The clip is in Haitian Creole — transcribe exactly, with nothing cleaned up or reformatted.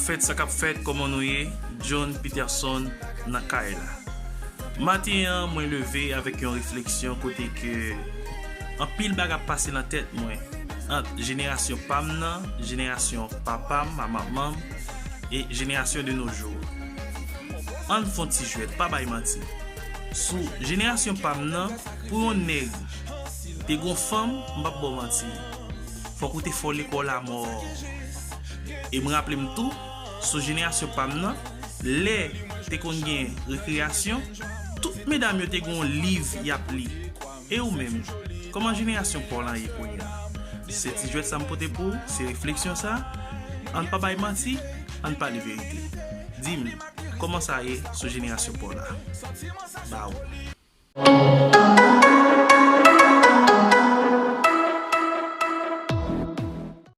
Fèt, sa k ap fèt, kòman nou ye? John Peterson nan kay la. Maten an, mwen leve avèk yon refleksyon kote ke anpil bagay ap pase nan tèt mwen ant jenerasyon pa m nan, jenerasyon papa m, a manman m, e jenerasyon de nos jours. Ann fè yon ti jwèt, pa bay manti. Sou jenerasyon pa m nan, pou yon nèg te gon fanm, m p ap ba w manti, fòk ou te fò lekòl amò. E m raple m tou, sou jenerasyon pa m nan, lè te konn gen rekreyasyon, tout medam yo te gon liv y ap li. E ou menm, kòman jenerasyon pa w lan ye kounye a? Se ti jwèt sa m pote pou ou, se refleksyon sa. Ann pa bay manti, ann pale verite. Di m, kòman sa ye sou jenerasyon pa w la? Ba ou.